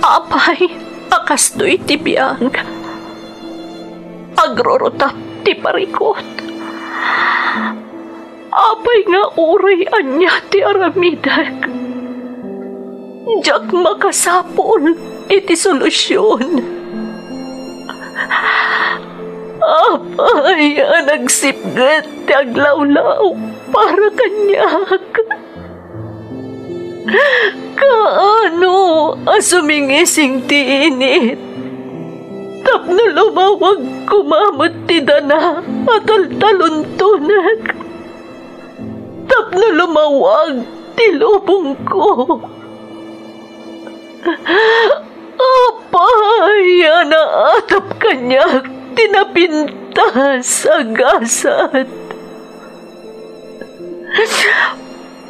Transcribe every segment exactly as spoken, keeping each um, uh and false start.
Apay, a kastoy ti biag. Agrurutap ti parikut. Apay nga uray ania ti aramidek? Diak makasapul iti solusion. Apay a nagsipnget ti aglawlaw para kaniak? Kaano a sumingising ti init tapno lumawag koma met ti dana a taltaluntonek? Tapno lumawag ti lubongko. Apay a naatap kaniak ti napintas a gasat.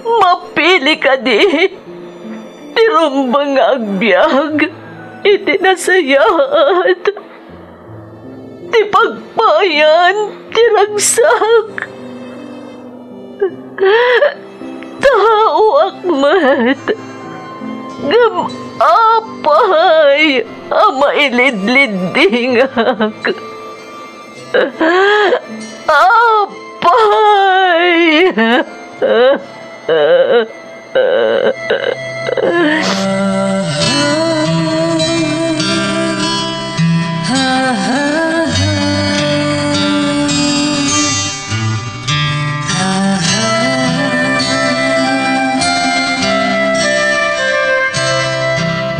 Mapili kadi ti rumbeng nga agbiag iti nasayaat? Ti pagpayan ti ragsak. Taoak met, ngem apay a mailidliddingak? Apay!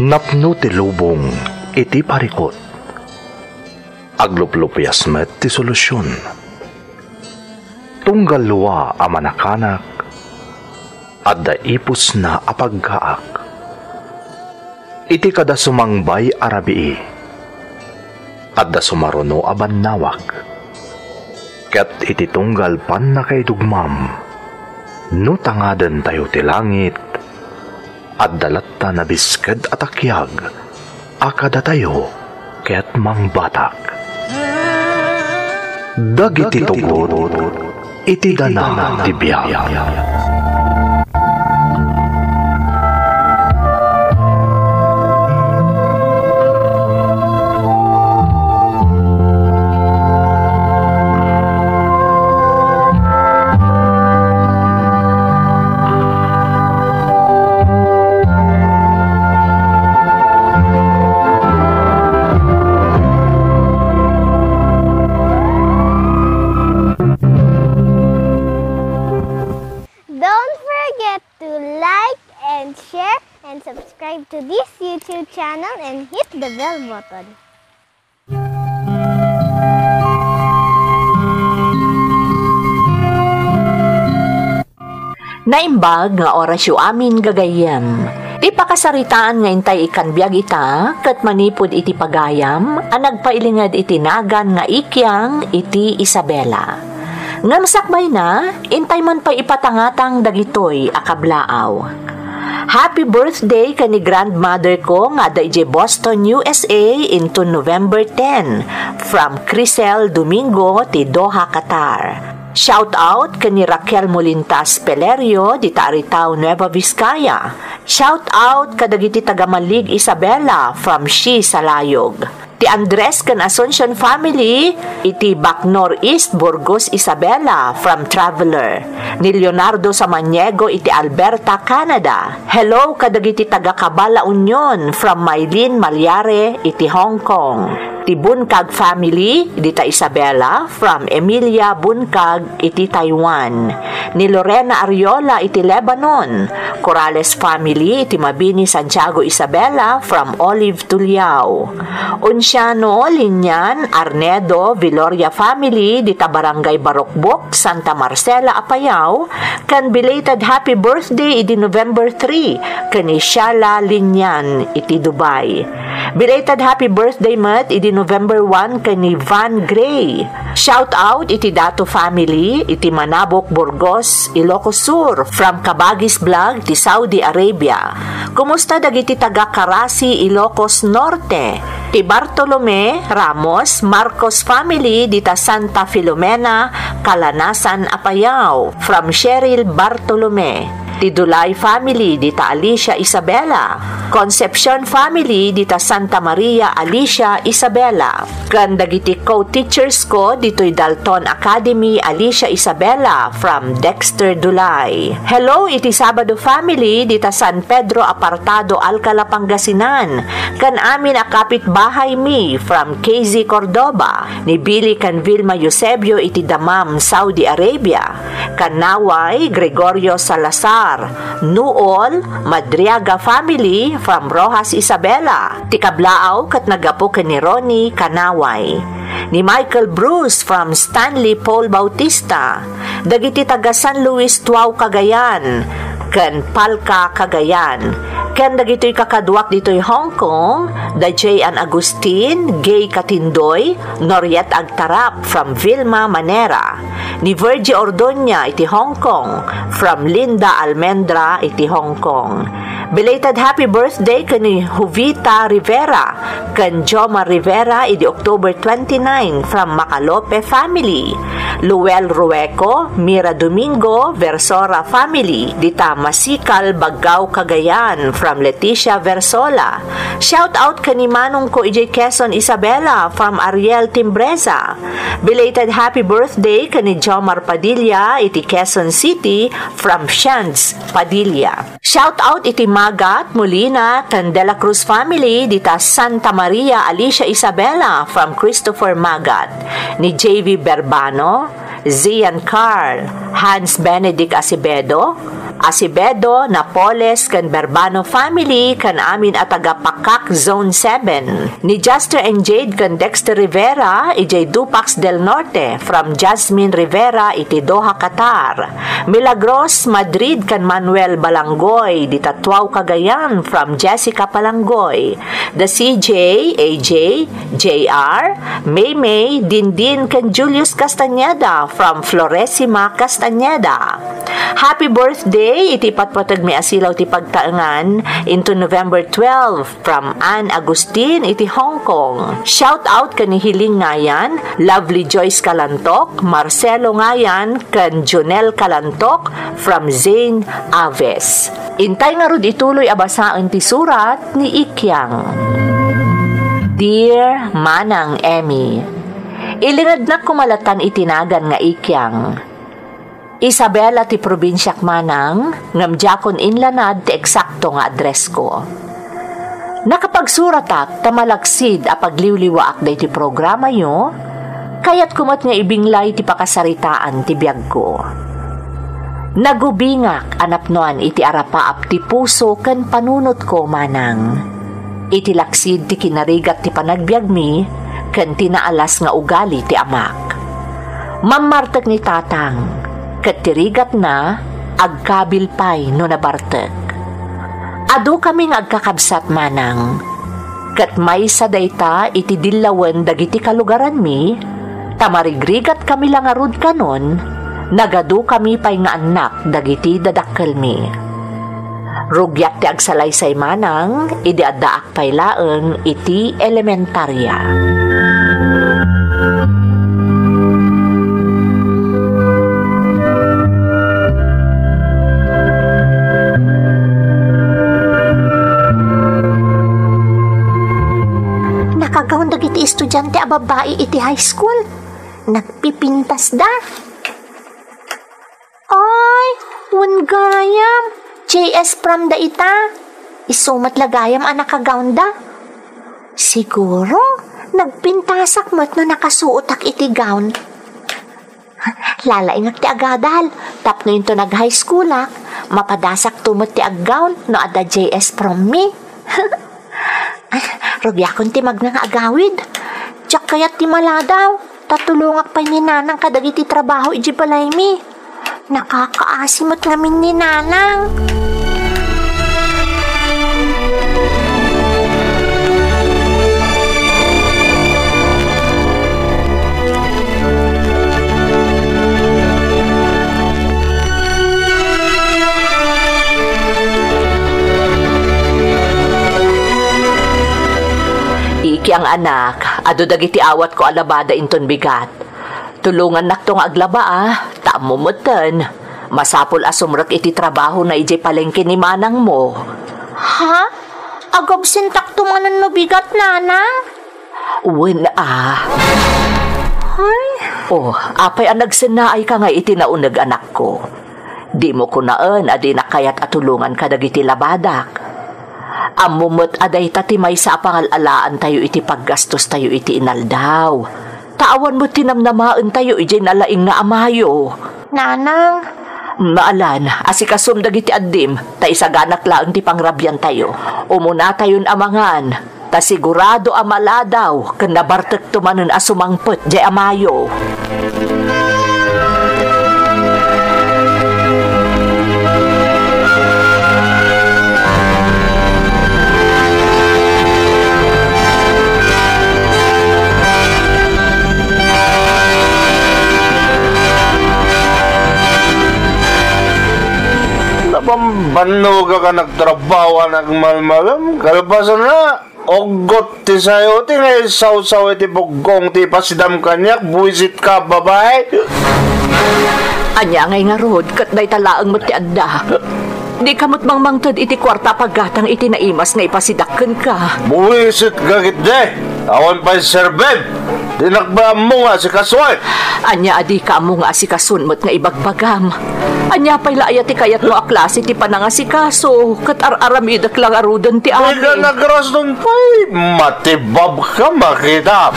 Napno ti lubong iti parikut. Agluplupias met ti solusion. Tunggal dua a manakanak, adda ipusna a paggaak. Iti kada sumangbay a rabii, adda sumaruno a bannawag. Ket iti tunggal pannakaidugmam, no tangadentayo ti langit, adda latta nabisked a takiag a kadatayo ket mangbatak. Dagiti tugot iti dana ti biag. Don't forget to like and share and subscribe to this YouTube channel and hit the bell button. Naimbag nga orasyo amin, gagayyem. Ti pakasaritaan nga intay ikkan biag ita ket manipud iti pagayam a nagpailinged iti nagan nga Ikiang iti Isabela. Ngem sakbayna, intay man pay ipatangatang dagitoy a kablaaw. Happy birthday ken ni grandmother ko nga adda idiay Boston, U S A, inton November ten, from Crisel Domingo ti Doha, Qatar. Shout out ken ni Raquel Molintas Pelerio dita Aritao, Nueva Vizcaya. Shout out kadagiti taga Malig, Isabela from Shi, Salayog. Ti Andres ken Asuncion family iti Bacnor East, Burgos, Isabela from Traveler. Ni Leonardo Samaniego iti Alberta, Canada. Hello kadagiti taga Cabal, La Union from Mylene Malyare iti Hong Kong. Ti Buncag family dita Isabela from Emilia Buncag iti Taiwan. Ni Lorena Ariola iti Lebanon. Corrales family iti Mabini, Santiago, Isabela from Olive Tuliao. Unciano, Linian, Arnedo, Viloria family dita Barangay Barokbok, Santa Marcela, Apayao, ken belated happy birthday idi November three ken ni Shala Linian iti Dubai. Belated happy birthday met idi November one ken ni Van Gray. Shout out iti Dato family iti Manabok, Burgos, Ilocos Sur, from Kabagis Vlog ti Saudi Arabia. Kumusta dagiti taga Carasi, Ilocos Norte? Ti Bartolome, Ramos, Marcos family dita Santa Filomena, Calanasan, Apayao, from Cheryl Bartolome. Ti Dulay family dita Alicia Isabela, Concepcion family dita Santa Maria Alicia Isabela, ken dagiti co-teachers ko ditoy Dalton Academy Alicia Isabela from Dexter Dulay. Hello iti Sabado family dita San Pedro Apartado, Alcala, Pangasinan, ken amin a kapitbahay mi from K Z Cordova, ni Billy ken Vilma Eusebio iti Dammam, Saudi Arabia. Kanaway, Gregorio Salazar, Nuol, Madriaga family from Roxas Isabela. Ti kablaaw ket naggapu ken ni Ronnie Kanaway. Ni Michael Bruce from Stanley Paul Bautista. Dagiti taga San Luis Tuao, Cagayan, ken Palca, Cagayan. Ken dagitoy kakaduak ditoy Hong Kong, da J. Ann Agustin, Gay Katindoy, Noriet Agtarap from Vilma Manera. Ni Virgie Ordoña iti Hong Kong, from Linda Almendra iti Hong Kong. Belated happy birthday ken ni Jovita Rivera ken Jomar Rivera idi October twenty-nine from Macalope family. Luel Rueco, Mira Domingo, Versora family, dita Masikal, Baggao, Cagayan, from Leticia Versola. Shout out ken ni manongko idiay Quezon, Isabela, from Ariel Timbreza. Belated happy birthday ken ni Jomar Padilla iti Quezon City from Shans Padilla. Shout out iti Magat, Molina, ken De La Cruz family dita Santa Maria Alicia Isabela from Christopher Magat, ni J V Berbano, Zian Carl, Hans Benedict Acevedo, Acevedo, Napoles, ken Berbano family, ken amin a taga Pakak Zone seven, ni Juster and Jade ken Dexter Rivera, idiay Dupax del Norte, from Jasmine Rivera iti Doha, Qatar, Milagros, Madrid, ken Manuel Balanggoy, dita Tuaw, Cagayan, from Jessica Palanggoy, the C J, A J, J R, Maymay, Dindin, ken Julius Castañeda from Floresima Castañeda. Happy birthday iti patpategmi a silaw ti pagtaengan into November twelve from Ann Agustin iti Hong Kong. Shout out ken ni Hiling Ngayan, Lovely Joyce Kalantok, Marcelo Ngayan, ken Jonel Kalantok from Zane Aves. Intay ngarud ituloy a basaen ti surat ni Ikyang. Dear Manang Emmy, ilingednak koma latan iti nagan nga Ikyang. Isabela ti probinsiak, manang, ngem diakon inlanad ti eksakto nga addressko. Nakapagsuratak ta malaksid a pagliwliwaak daytoy programayo, kayatko met nga ibinglay ti pakasaritaan ti biagko. Nagubingak a napnoan iti arapaap ti puso ken panunotko, manang. Iti laksid ti kinarigat ti panagbiagmi ken ti naalas nga ugali ti amak. Mammartek ni tatang, ket ti rigatna agkabil pay no nabartek. Adukami nga agkakabsat, manang, ket maysa dayta iti dillawen dagiti kalugaranmi, ta marigrigatkami la ngarud kanon, nagadukami pay nga annak dagiti dadakkelmi. Rugiak ti agsalaysay, manang, idi addaak pay laeng iti elementaria. Nakagawn dagiti estudiante a babbai iti high school. Nagpipintasda. Ay, wen gayam, J S prom da ita. Isu met la gayam a nakagawnda. Siguro, nagpintasak met no nakasuotak iti gown. Lalaingak ti agadal, tapno inton nag-high schoolak, mapadasakto met ti aggown no adda J S prom mi. Rugiakon ti magna nga agawid. Diak kayat ti maladaw, ta tulongak pay ni Nanang kadagiti trabaho idiay balaymi. Nakakaasi met ngamin ni Nanang. Ikyang, anak, adu dagiti awatko a labada inton bigat. Tulongannakto nga aglaba, a, ta ammo metten, Masapul a sumrek iti trabahona idiay palengke ni manangmo. Ha? Agabsentakto manen no bigat, nanang? Wen a. Ay. Oh, apay a nagsennaayka nga iti nauneg, anakko? Dimo kunaen a dinak kayat a tulonganka dagiti labadak. Ammom met a dayta ti maysa a pangal-alaantayo iti paggastostayo iti inaldaw. Ta awan met ti namnamaentayo idiay nalaing nga a Mayo. Nanang. Maalan, asikasom dagiti addim, ta isaganak laeng ti pangrabiantayo. Umunatayon a mangan, ta sigurado a maladaw ken nabartekto manen a sumangpet diay a Mayo. Nabambannogak a nagtrabaho a nagmalmalem, kalpasanna, uggot ti sayo ti nga isawsaw iti buggong ti ipasidam kaniak, buwisitka a babai. Ania ngay ngarud, ket dayta laeng met ti adda. Dika met mangmangted iti kuarta a paggatang iti naimas nga ipasidak kenka. Buwisitka ketdi, awan pay serbim. Dinak pay ammo nga asikasoen. Ania a dika ammo nga asikason met nga ibagbagam? Ania pay la aya ti kayatmo a klase ti panangasikaso, ket ar-aramidek la ngaruden ti Dika amin? Nagrason pay, matibabka, makita.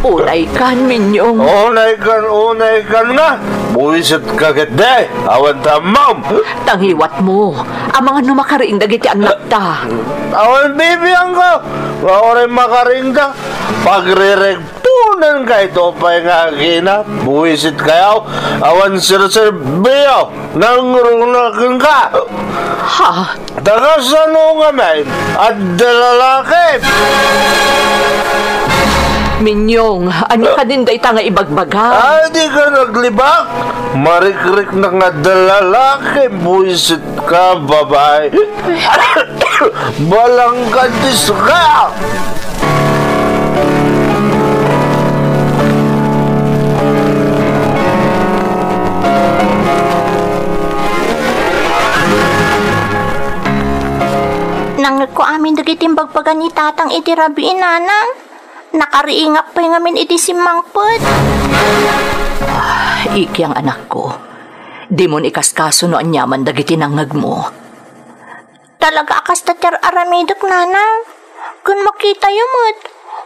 Unaykan, Minyong. Unaykan, unaykan nga. Buwisitka ketdi, awan ta ammom. Tangiwatmo, amangan no makariing dagiti annakta. Awan bibiangko, nga uray makariingda, pagrireg Tunan kayto pay nga agina, buwisit kayaw, awan serserbiyo, nangruna kenka. Ha? Taga sano ngamin, adda lalaki? Minyong, ania kadin dayta nga ibagbaga? Ay, di ka naglibak. Marikriknak nga adda lalaki, buwisit ka, babae. Balangkadis ka! Nangngegko amin dagiti imbagbaga ni Tatang iti rabii, Nanang. Nakariingak pay ngamin iti simmangpet. Ikiang, anakko, dimon ikaskaso no aniaman dagiti nangngegmo. Talaga a kasta ti ar-aramidek, Nanang. Ken makitayo met,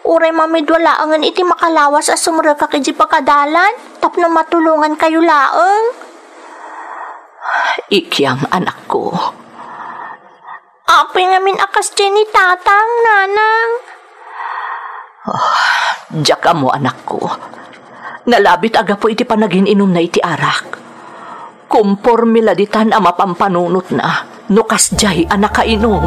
uray mamidua laengen iti makalawas a sumrekak idiay pagadalan tapno matulongankayo laeng. Ikiang, anakko. Apay ngamin a kasdiay ni Tatang, Nanang? Ah, diak ammo, anakko. Nalabit a gapu iti panagin-inumna iti arak. Komporme la ditan a mapampanunotna no kasdiay a nakainom.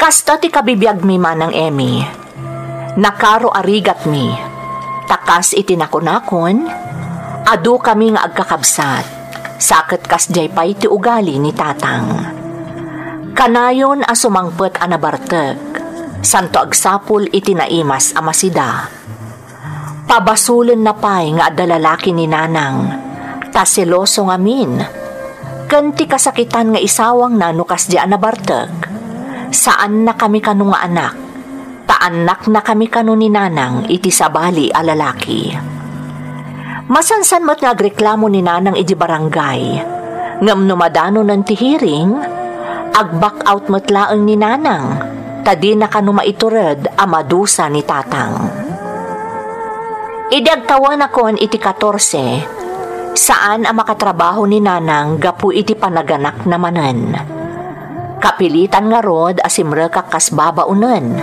Kasta ti kabibiagmi, Manang Emmy. Nakaro a rigatmi, ta kas iti nakunakon, adukami nga agkakabsat, sa ket kasdiay pay ti ugali ni Tatang. Kanayon a sumangpet a nabartek, santo agsapul iti naimas a masida. Pabasolenna pay nga adda lalaki ni Nanang, ta seloso ngamin. Ken ti kasakitan nga isawangna no kasdiay a nabartek, saannakami kano nga anak, ta annaknakami kano ni Nanang iti sabali a lalaki. Masansan met nga agreklamo ni Nanang iti barangay, ngem no madanonen ti hearing, ag-back out met laeng ni Nanang, ta dina kano maitured a madusa ni Tatang. Idi agtawenakon iti katorse, saan a makatrabaho ni Nanang gapu iti panaganakna manen. Kapilitan ngarud a simrekak kas babaonen.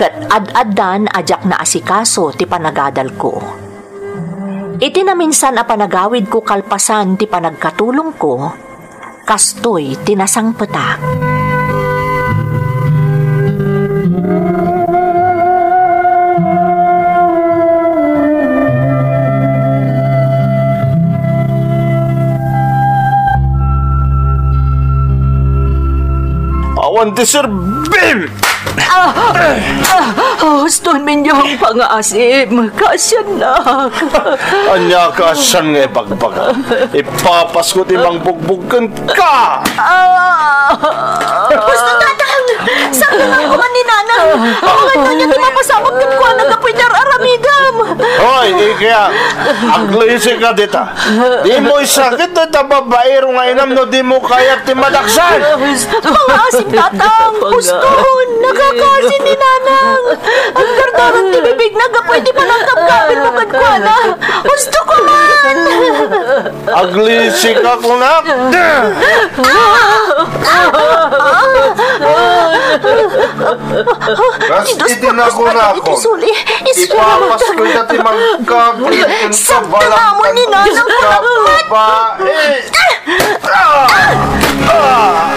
Ket ad-addan a diak naasikaso ti panagadalko. Iti naminsan a panagawidko kalpasan ti panagkatulongko, kastoy ti nasangpetak. Awan ti serbim! Ah! Ah! Huston, Minyong, pangaasim. Kaasiannak. Ania kaasian nga ibagbaga? Ipapasko ti mangbugbog kenka! Ah! Husto, Tatang! Sakto nga kuman ni Nanang. Awan ania ti mapasamak kenkuana gapu iti ar-aramidem. Hoy, Ikyang! Aglisika dita! Dimo isakit dayta babaero nga inam no dimo kayat ti madaksan. Pangaasim, Tatang. Huston, nakakaasi ni Nanang. Agdardarak ti bibigna gapu iti panangkabkabilmo kenkuana. Husto ko man. Aglisika, kunak. Kas iti nakunakon, ipapasko ita ti mangkabil ken kabalang ni Nanang. Babae. Ah! Ah!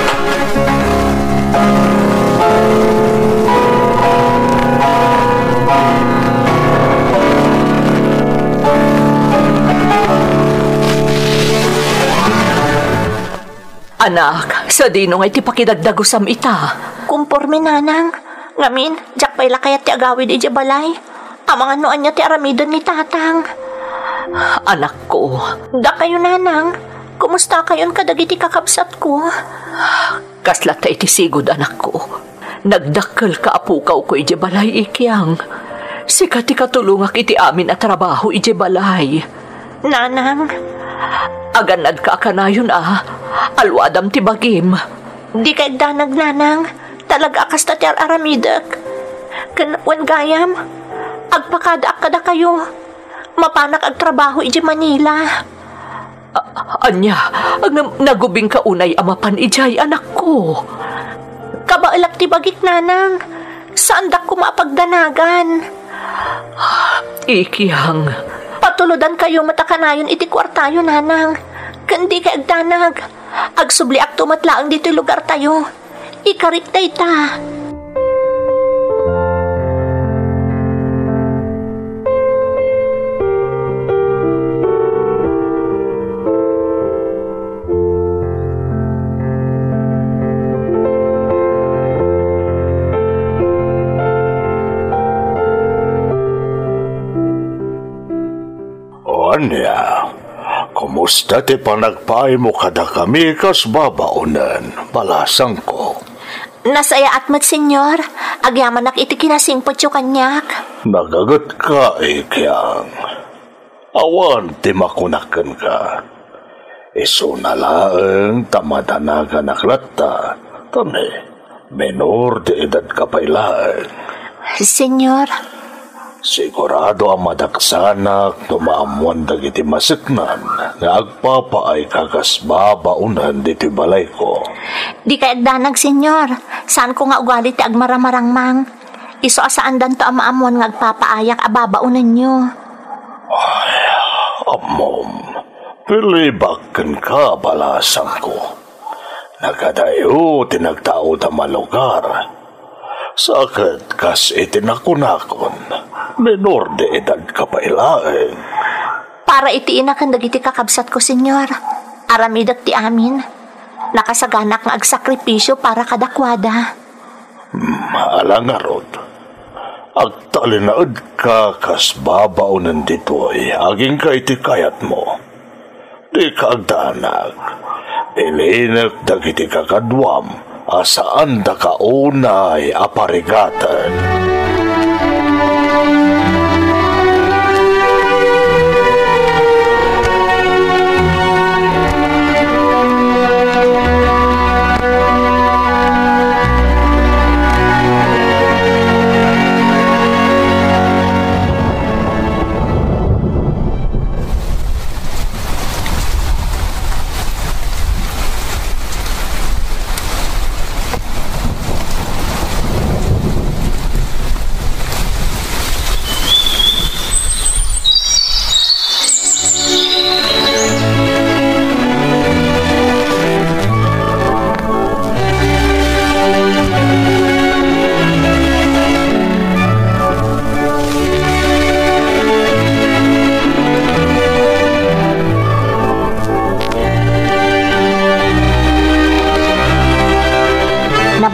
Anak, sadino nga iti pakidagdagusam ita? Kumporme, Nanang. Ngamin, diak pay la kayat ti agawid idiay balay. Amangan no ania ti aramiden ni Tatang. Anakko. Dakayo, Nanang. Kumustakayon kadagiti kakabsatko? Kasla ta iti sigud, anakko. Nagdakkelka a pukawko idiay balay, Ikyang. Sika ti katulongak iti amin a trabaho idiay balay. Nanang. Agannadka a kanayon a, aluadam ti bagim. Dika agdanag, Nanang. Talaga a kasta ti ar-aramidek. Ken wen gayam, agpakadaak kadakayo. Mapanak agtrabaho idiay Manila. A-, ania? Ngem nagubingka unay a mapan idiay, anakko? Kabaelak ti bagik, Nanang. Saandak koma a pagdanagan. Ikyang. Patulodankayo met a kanayon iti kuartayo, Nanang. Ken dika agdanag. Agsubliakto met laeng ditoy lugartayo. Ikarik dayta. O ania, kumusta ti panagpaaymo kadakami kas babaonen, balasangko? Nasayaat met, Señor. Agyamanak iti kinasingpetyo kaniak. Nagagetka, Ikyang. Awan ti makunak kenka. Isuna laeng ta madanaganak latta, ta ne, menor de edadka pay laeng. Señor. Sigurado a madaksanak no maammuan dagiti maseknan nga agpapaayka kas babaonen ditoy balayko. Dika agdanag, Señor. Saanko nga ugali ti agmaramarangmang. Isu a saandanto a maammuan nga agpapaayak a babaonenyo. Ay, ammom, pilibak kenka, balasangko. Nagadayo ti nagtaudam a lugar. Sa ket kas iti nakunakon, menor de edadka pay laeng. Para iti ina ken dagiti kakabsatko, Señor. Aramidek ti amin. Nakasaganak nga agsakripisio para kadakuada. Hmm, ala ngarud, agtalinaedka kas babaonen ditoy agingga iti kayatmo. Dika agdanag. Bilinek dagiti kakaduam a saandaka unay a parigaten.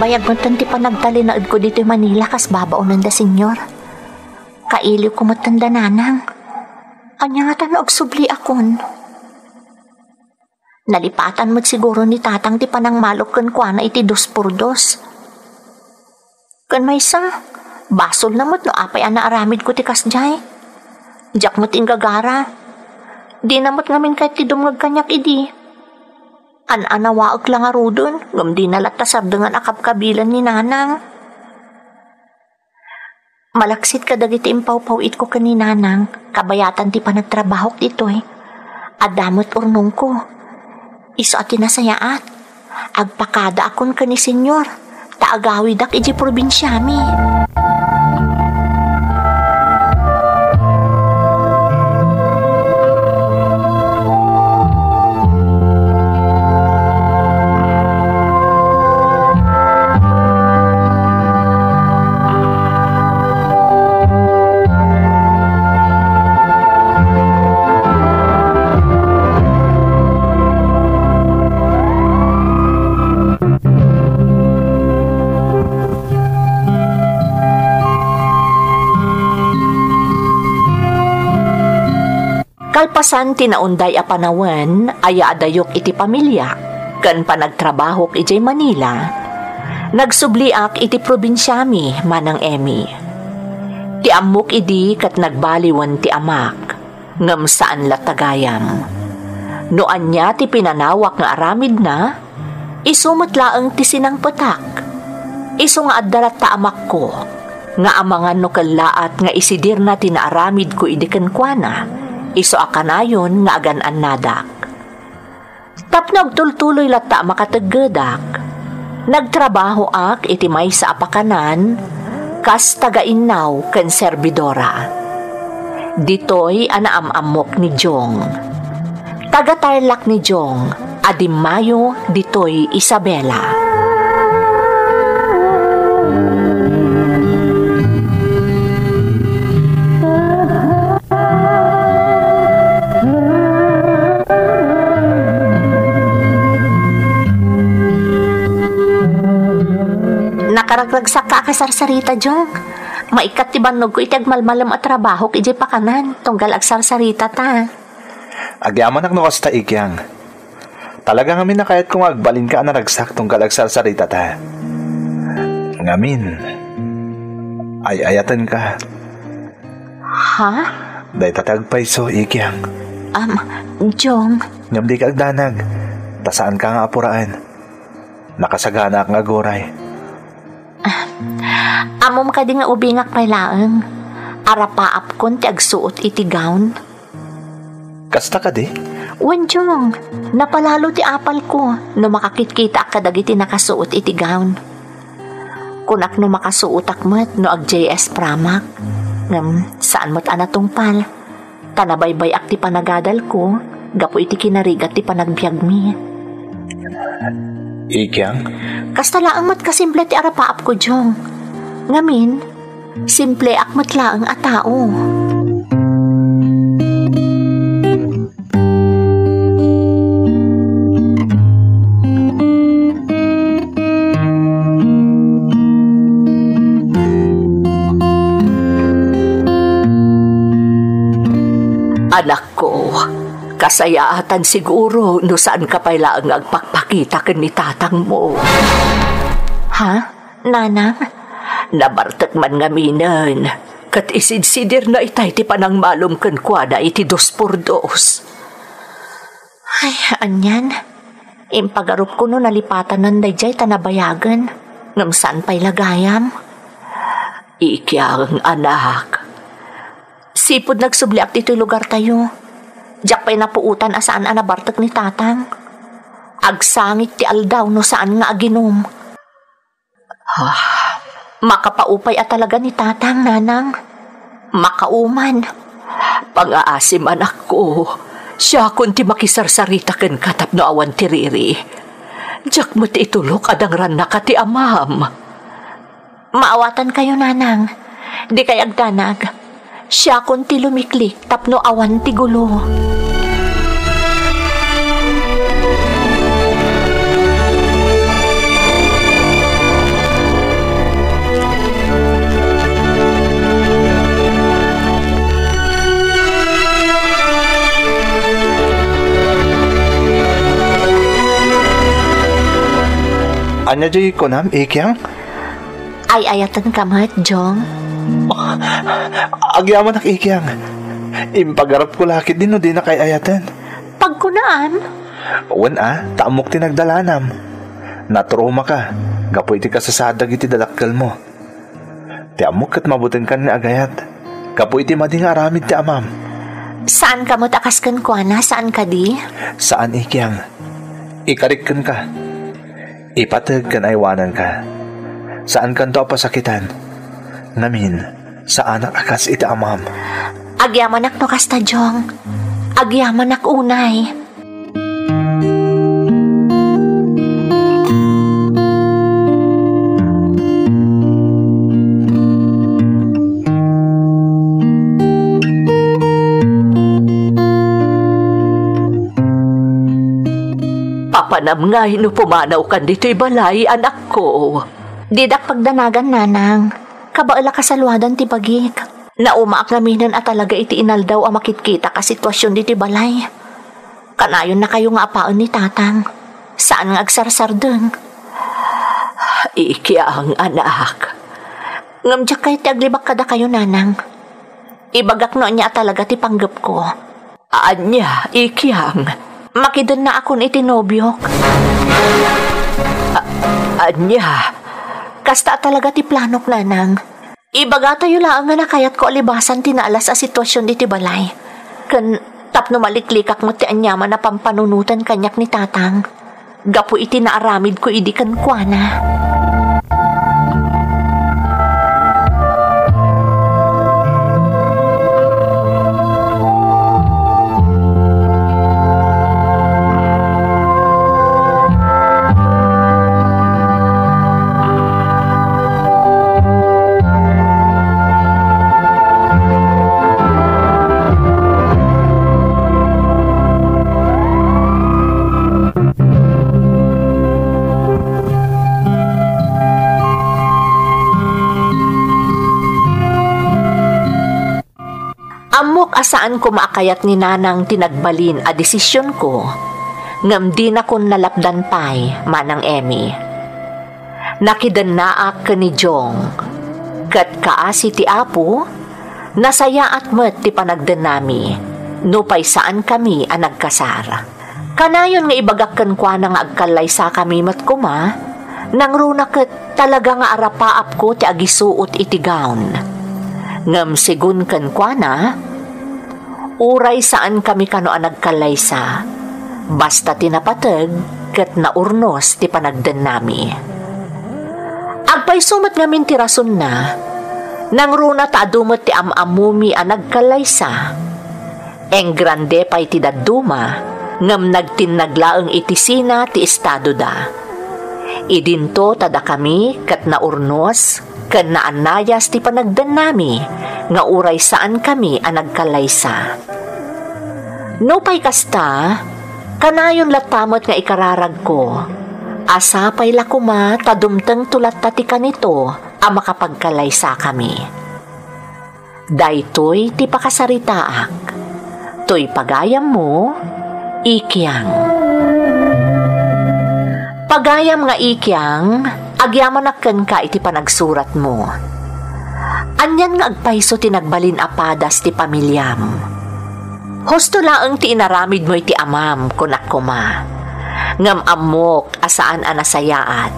Aggunton ti panagtalinaedko ditoy Manila kas babaonenda, Señor. Kailiwko met da Nanang. Ania ngata no agsubliakon? Nalipatan met siguro ni Tatang ti panangmalok kenkuana iti dos por dos. Ken maysa, basolna met no apay a naaramidko ti kasdiay. Diak met inggagara. Dina met ngamin kayat ti dumngeg kaniak idi. An-anawaek la ngaruden, ngem dina latta sardengan a kabkabilan ni Nanang. Malaksid kadagiti impawpaw-itko ken ni Nanang, kabayatan ti panagtrabahok ditoy. Adda met urnongko. Isu a ti nasayaat, agpakadaakon ken ni Señor, ta agawidak idiay probinsiami. Kalpasan ti naunday a panawen a yaadayok iti pamiliak ken panagtrabahok idiay Manila, nagsubliak iti probinsiami, Manang Emmy. Ti ammok idi ket nagbaliwen ti amak, ngem saan latta gayam. No ania ti pinanawak nga aramidna, isu met laeng ti sinangpetak. Isu nga adda latta amakko, nga amangan no kellaat nga isidirna ti naaramidko idi kenkuana, isu a kanayon nga agan-annadak. Tapno agtultuloy latta a makateggedak, nagtrabahoak iti maysa a pakanan kas taga-innaw ken serbidora. Ditoy a naam-ammok ni Jong. Taga-Tarlac ni Jong a dimmayo ditoy Isabela. Nakaragragsakka a kasarsarita, Jong. Maikkat ti bannogko iti agmalmalem a trabahok idiay pakanan, tunggal agsarsarita ta. Agyamanak no kasta, Ikyang. Talaga ngamin a kayatko nga agbalinka a naragsak tunggal agsarsarita ta. Ngamin, ay-ayatenka. Ha? Dayta ti agpayso, Ikyang. Am, Jong. Ngem dika agdanag, ta saanka nga apuraen. Nakasaganaak nga aguray. Ammom kadi nga ubingak pay laeng. Arapaapkon ti agsuot iti gown. Kasta kadi? Wen, Jong, napalalo ti apalko no makakitkitaak kadagiti nakasuot iti gown. Kunak no makasuotak met no ag-J S pramak. Ngem, saan met a natungpal. Ta nabaybay-ak ti panagadalko gapu iti kinarigat ti panagbiagmi. Ikyang? Kasta laeng met kasimple ti arapaapko, Jong. Ngamin, simpleak met laeng a tao. Anakko, kasayaatan siguro no saanka pay laeng nga agpakpakita ken ni tatangmo. Ha? Nanang? Nabartek man ngaminen, ket isidsidirna itay ti panangmalom kenkuana iti dos por dos. Ay, anian? Impagarupko no nalipatanan daydiay ta nabayagen, ngem saan pay la gayam? Ikyang, anak. Sipud nagsubliak ditoy lugartayo, diak pay napuotan a saan a nabartek ni tatang. Agsangit ti aldaw no saan nga aginom. Ah, makapaupay a talaga ni tatang, nanang. Makauman. Pangaasi, anakko. Siakon ti makisarsarita kenka tapno awan ti riri. Diak met itulok a dangrannaka ti amam. Maawatankayo, nanang. Dikay agdanag. Siakon ti lumiklik tapno awan ti gulo. Ania diay kunam, Ikiang? Ay-ayatenka met, Jong. Agyamanak, Ikiang. Impagarupko la ketdi no dinak ay-ayaten. Pagkunam? Wen a, ta ammok ti nagdalanam. Natraumaka gapu iti kasasaad dagiti dadakkelmo. Ti ammok ket mabutingkan nga agayat gapu iti madi nga aramid ti amam. Saanka met a kas kenkuana, saan kadi? Saan, Ikiang. Ikarik kenka. Ipateg ken aywananka. Saankanto a pasakitan. Ngamin, saanak a kas iti amam. Agyamanak no kasta, Jong. Agyamanak unay. Papanam ngay no pumanawkan ditoy balay, anakko. Didak pagdanagan, nanang. Kabaelak a saluadan ti bagik. Naumaak ngaminen a talaga iti inaldaw a makitkita a situasion ditoy balay. Kanayonnakayo nga apaen ni tatang. Saan nga agsarsardeng. Ikiang, anak. Ngem diak kayat ti aglibak kadakayo, nanang. Ibagak no ania a talaga ti panggepko. Ania, Ikiang? Makidennaakon iti nobiok. A-, ania? Kasta a talaga ti planok, nanang. Ibagatayo laeng nga nakayatko a libasan ti naalas a situasion ditoy balay. Ken tapno maliklikak met ti aniaman a pampanunoten kaniak ni tatang gapu iti naaramidko idi kenkuana. Ammok a saan koma a kayat ni Nanang ti nagbalin a desisionko, ngem dinakon nalapdan pay, Manang Emmy. Nakidennaak ken ni Jong, ket kaasi ti Apo, nasayaat met ti panagdennami, nupay saankami a nagkasar. Kanayon nga ibagak kenkuana nga agkallaysakami met koma, nangruna ket talaga nga arapaapko ti agisuot iti gown. Ngem segun kenkuana, uray saankami kano a nagkallaysa, basta ti napateg ket naurnos ti panagdennami. Agpayso met ngamin ti rasonna, nangruna ta adu met ti am-ammomi a nagkallaysa. Engrande pay ti dadduma, ngem nagtinnag laeng iti sina ti estadoda. Idinto ta dakami ket naurnos ken naannayas ti panagdennami nga uray saankami a nagkallaysa. Nupay kasta, kanayon latta met nga ikararagko a sapay la koma ta dumtengto latta ti kanito a makapagkallaysakami. Daytoy ti pakasaritaak. Toy pagayammo, Ikiang. Pagayam nga Ikiang, agyamanak kenka iti panagsuratmo. Anian nga agpayso ti nagbalin a padas ti pamiliam? Husto laeng ti inaramidmo iti amam, kunak koma. Ngem ammok a saan a nasayaat.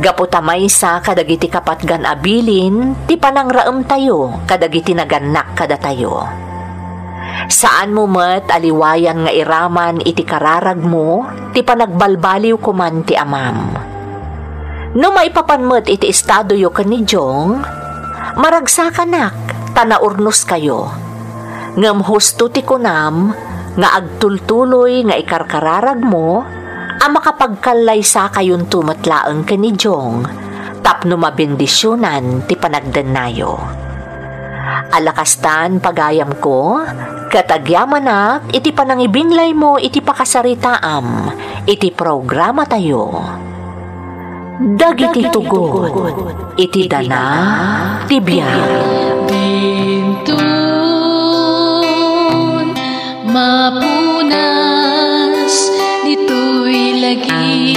Gapu ta maysa kadagiti kapatgan a bilin ti panangraemtayo kadagiti nagannak kadatayo. Saanmo met a liwayan nga iraman iti kararagmo ti panagbalbaliw koman ti amam. No maipapan met iti estadoyo ken ni Jong, maragsakanak ta naurnoskayo. Ngem husto ti kunam nga agtultuloy nga ikarkararagmo a makapagkallaysakayonto met laeng ken ni Jong tapno mabendisionan ti panagdennayo. Ala kastan, pagayamko, ket agyamanak iti panangibinglaymo iti pakasaritaam iti programatayo. Dagiti tugot iti dana ti biag. Dintun mapunas ditoy lagi.